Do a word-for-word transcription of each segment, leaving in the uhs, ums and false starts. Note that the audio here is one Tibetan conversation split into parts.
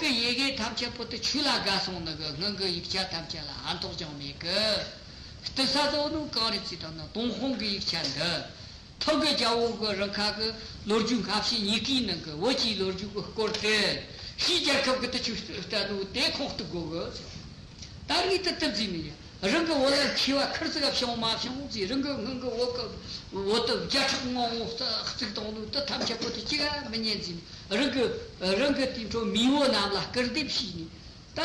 གི་ཡི་གེ་ཐམས་ཅད་པོ་དེ་ཆོས་ལ་དགའ་སོང་ནི་གི་སྔོན་གི་ཡིག་ཆ་ཐམས་ཅད་ལ་ཕན་ཐོགས་ཅང་མེད་གི། ལྟོས་ས་དོ་ནུ་གང་རེད་ཅེས་དང་ན་ཏུན་ཧོང་གི་ཡིག་ཆ་འདི། ཐང་གི་རྒྱལ་པོ་གི་རིང་ཁ་གི་ལོ་རྒྱུས་སྔ་ཕྱི་གཉིས་ཀའི་ནང་གི་བོད་ཀྱི་ལོ་རྒྱུས་གི་སྐོར་དེ། ཕྱིའི་རྒྱལ་ཁབ་གི་དུ་ཆུ་ལྟ་ནུ་དེ་ཁོང་གཏུག་དགོས་གི། ད་ངས་དེ་ལྟར་བཟླས་ནས། རང་གི་བོད་ལ་མཁས་པ་ཁུར་ཙིག་བྱུང་མ་བྱུང་ཟེར། རང་གི་སྔོན་གི་བོད་གི་བོད་དུ་བརྒྱ་ཕྲག་མང་བོ་བརྩིགས་བཏང་ནུ་དེ་ཐམས་ཅད་པོ་དེ་གཅིག་ག་མི་ཉན་ཟེར། རང་གི་རང་གི་དེ་འཕྲོ་མེས་པོ་རྣམས་ལ་སྐུར་འདེབས་བྱས་ནས། ད་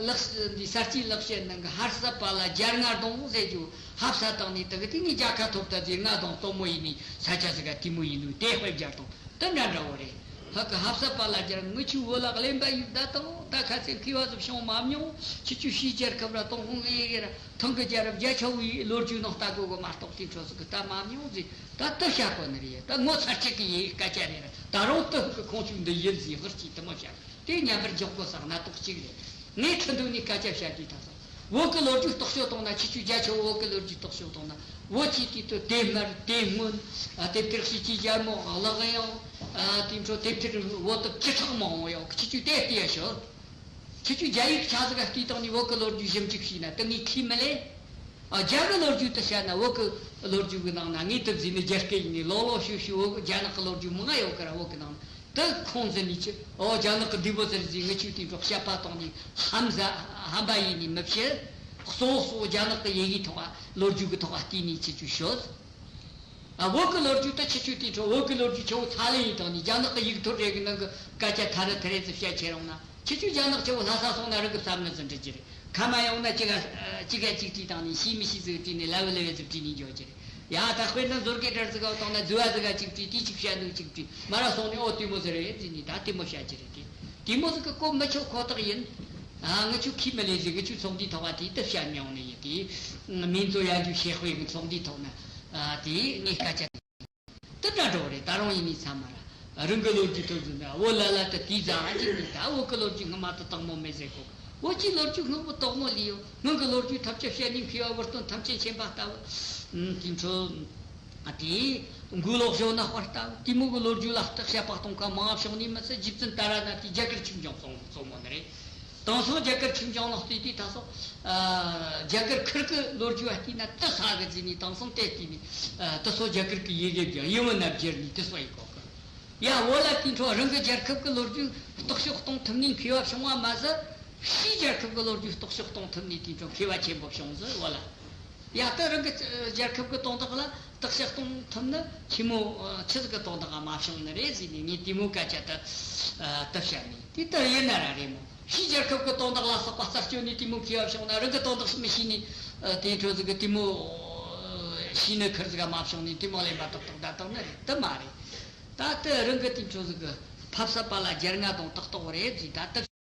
ལག་འདི་གསར་སྐྱེས་ལག་བཤད་ནང་གི་ཧར་ས་པ་ལ་རྒྱལ་རྔ་རྡུང་ཟེར་རྒྱུ་ཧབ་ས་བཏང་ནས། དེ་གི་དེ་ངས་རྒྱལ་ཁ་ཐོབ་ད་ཟེར། རྔ་རྡུང་སྟོན་མོ་ཡིན་ནི་ས་ཆ་ཟིག་ག་དེ་མོ་ཡིན་ནི་དེ་དཔེ་རྒྱལ་དང་དེ་འདྲ་འདྲ་བོ་རེད། ཧ་གི་ཧབ་ས་པ་ལ་རྒྱལ། ངི་ཆུ་བོད་ལ་གླེན་པ་ཡིན་ད་དང་ད་ཁ་ཚེ་མཁས་པ་ཟིག་བྱུང་མ་མྱོང་། ཁྱེད་ཆོ་ཕྱིའི་རྒྱལ་ཁབ་ར་ཏུན་ཧོང་ཨེ་ཡེ་ར་ཐང་གི་རྒྱལ་རབས་རྒྱ་ཆེ་བོའི་ལོ་རྒྱུས་ནང་ལྟ་དགོས་གི་མ་གཏོགས་དེ་འཕྲོ་ཟིག་གི་ལྟ་མ་མྱོང་ཟེར། ད་དེ་བཤད་གོ་ནི་རེད། ད་ངོ་ཚ་གཅིག་གི་ཡི་སྐད་ཆ་རེད་ར། ད་རུང་དེ་ཧ་གི་ཁོང་ཆུ་འདི་ཡིན་ཟེར་ཧུར་གྱིས་དེ་མོ་བཤད། དེ་ཉམས་པར་འཇོག་དགོས་ས་སྣ་ཐོག་གཅིག་རེད། ངས་ཁྲི་འདུག་ནས་སྐད་ཆ་བཤད་དུས་ད་ས། བོད་ཀྱི་ལོ་རྒྱུས་རྟོག་དཔྱོད་གཏོང་ན། ཁྱེད་ཆོས་རྒྱ་ཆེ་བོད་ཀྱི་ལོ་རྒྱུས་རྟོག་དཔྱོད་གཏོང་ན། བོད་ཀྱི་དུས་དུ་དེ་སྨར་དེ་སྔོན། ཨ་དེབ་ཐེར་ཞིག་གི་རྒྱལ་མོ་ལག་ཡང་། ཨ་དེ་འཕྲོ་དེབ་ཐེར་བོད་དུ་བཅུ་ཕྲག་མང་བོ་ཡོད། ཁྱེད་ཆོས་དེ་ལྟ་ཡ་ཤོད། ཁྱེད་ཆོས་རྒྱ་ཡིག་ཆ་ཟིག་ག་བལྟས་བཏང་ནས་བོད་ཀྱི་ལོ་རྒྱུས་ཞིབ་འཇུག་བྱས་ན་དེ་ངས་ཁས་མི་ལེན། ཨ་རྒྱ་གི་ལོ་རྒྱུས་དེ་བཤད་ན། བོད་གི་ལོ་རྒྱུས་གི་ནང་ན་ངས་དེབ་ཟིན་ནས་རྒྱ་སྐད་ཡིན་ནས་ལོག་ལོག་ཤུ་ཤུ་བོད་གི་རྒྱ་ནག་གི་ལོ་རྒྱུས་མང་ང་ཡོད་ཀི་ར། བོད་གི་ནང་ན་དེ་ཁོང་ཟིན་ནས་ཆི་ཨོ་རྒྱ་ནག་གི་འདི་པོ་ཟེར་ཟིན། ངི་ཆོས་དེ་འཕྲོ་བཤད་པ་བཏང་ནས་ཧམ་ཟ་ཧམ་པ་ཡིན་ནས་མི་བཤད། གཙོ་བོ་གཙོ་བོ་རྒྱ་ནག་གི་ཡི་གེ་ཐོག་ལོ་རྒྱུས་གི་ཐོག་བལྟས་ནས་ཁྱེད་ཆོས་ཤོད། ཨ་བོད་གི་ལོ་རྒྱུས་དེ་ཁྱེད་ཆོས་དེ་འཕྲོ་བོད་གི་ལོ་རྒྱུས་ཆེ་བོ་ཚ་ལེ་ཡིན་བཏང་ནས། རྒྱ་ནག་གི་ཡིག་ཐོར་རེ་གི་ནང་གི་སྐད་ཆ་ཐ་རེ་ཐ་རེ་ཟིག་བཤད་ཁྱེར་ཡོང་ན། ཁྱེད་ཆོས་རྒྱ་ནག་ཆེ་བོ་ལྷ་ས་སོང་ན་རང་གི་བསམ་ན་ཟིན་འགྲིག་གི་རེད། ཁ་མ་ཡོང་ན་གཅིག་ག་གཅིག་ག་གཅིག་བྲིས་བཏང་ནས། ཤེས་མི་ཤེས་ཟིག་བྲིས་ནས། ལ་བུ་ལ་བུ་ཟིག་བྲིས་ནས་འཇོག་གི་རེད། ཡ་ད་དཔེར་ན་མཛོར་གེ་དྲར་ཟིག་ག་བཏང་ན། རྫི་བ་ཟིག་ག་གཅིག་བྲིས། དེ་གཅིག་བཤད་འདུག་གཅིག་བྲིས། མ་ར་སོང་ནས་ཨོ་དེ་མོ་ཟིག་རེད་ཟེར་ནས་ད་དེ་མོ་བཤད་ཀྱི་རེད། དེ་དེ་མོ་ཟིག་གི་གོ་མི་ཆོད་ཁོ་ཐག་ཡིན། ཨ་ངི་ཆོས་ཁས་མི་ལེན་ཟིག། ངི་ཆོས་ཚོགས་འདུའི་ཐོག་བ་དེ་དེ་བཤད་མི་ཡོང་ནི་ཡིན། དེ་མིང་གཙོ་ཡར་རྒྱས་ཞེ་དཔེ་གི་ཚོགས་འདུའི་ཐོག་ན་ཨ་དེ་ངས་སྐད་ཆ། དེ་འདྲ་འགྲོ་རེད། ད་རུང་ཡིན་ནི་ཚང་མ་ར་རང་གི་ལོ་རྒྱུས་ཐོག་ཟིན་ན། བོད་ལ་ལ་དེ་དེའི་ཟ་ཨ་ཅིག་ནི་ད་བོད་གི་ལོ་རྒྱུས་སྔ་མ་དེ་དག་མོ་མེད་ཟེར་གོ། བོད་ཀྱི་ལོ་རྒྱུས་སྔ་མོ་དག་མོ་ལི་ཡོད། སྔོན་གི་ལོ་རྒྱུས་ཐབས་ཆག་བཤད་ནི་མཁས་པ་བུ་སྟོན་ཐམས་ཅད་མཁྱེན་པ་ལྟ་བུ། ཨུམ་དེ་འཕྲོ་ཨ་དེ་མགོ་ལོག་ཞོ་ནག་པ་ལྟ་བུ། དེ་མོ་གི་ལོ་རྒྱུས་ལ་བརྟག་དཔྱད་པ་གཏོང་མཁན་མང་བྱུང་ནི་མི་ཚད། རྗེ་བཙུན་ཏཱ་ར་ནཱ་ཐའི་རྒྱ་གར་ཆོས་འབྱུང་གཙོ་གཙོ་མོ་ནི་རེད། དེང་སང་རྒྱ་གར་ཆོས་འབྱུང་ནང་བལྟས་དུས་ད་སོ། ཨ་རྒྱ་གར་ཁུལ་གྱི་ལོ་རྒྱུས་བ་བལྟས་ན་དེ་ས་གི་རྫས་ནས་དེང་སང་དེ་བལྟས་ནས། ཨ་དེ་སོ་རྒྱ་གར་གྱི་ཡི་གེ་བརྒྱབ། ཡིན་མིན་ན་བསྒྱུར་ནས་དེ་སོ་ཡི་གོ་གི། ཡ་བོད་ལ་དེ་འཕྲོ་རང་གི་རྒྱལ་ཁབ་ཀྱི་ལོ་རྒྱུས་རྟོག་ཞིབ་གཏོང་ཐུབ་ནས་མཁས་པ་བྱུང་བ་མ་ཟད། ཕྱིའི་རྒྱལ་ཁབ་ཀྱི་ལོ་རྒྱུས་རྟོག་ཞིབ་གཏོང་ཐུབ་ནས་དེ་འཕྲོ་མཁས་པ་ཆེན་པོ་བྱུང་ཟེར་བོད་ལ། ཡ་ད་རང་གི་རྒྱལ་ཁབ་ཀྱི་དོན་དག་ལ་བརྟག་དཔྱད་གཏོང་ཐུབ་ན་ཆི་མོ་ཆི་ཟིག་གི་དོན་དག་མ་བྱུང་ནི་རེད་ཟེར་ནས་ངས་དེ་མོ་སྐད་ཆ་དེ་དེ་བཤད་ནས། དེ་ལྟར་ཡིན་ན་ར་རེད་མོ། ཕྱིའི་རྒྱལ་ཁབ་ཀྱི་དོན་དག་ལ་སོགས་པ་རྩད་གཅོད་ནས་དེ་མོ་མཁས་པ་བྱུང་ན། རང་གི་དོན་དག་མི་ཤེས་ནས་དེ་འཕྲོ་ཟིག་གི་དེ་མོ་ཤེས་ནི་ཁུར་ཟིག་མ་བྱུང་ནས་དེ་མོ་གླེན་པ་ཏག་ཏག་ད་བཏང་ནི་རེད། དེ་མ་རེད། ད་ལྟ་རང་གི་དེ་འཕྲོ་ཟིག་གི་ཕབ་ས་པ་ལ་རྒྱལ་རྔ་དང་ཏག་ཏག་རེད་ཟེར། ད་ལྟ།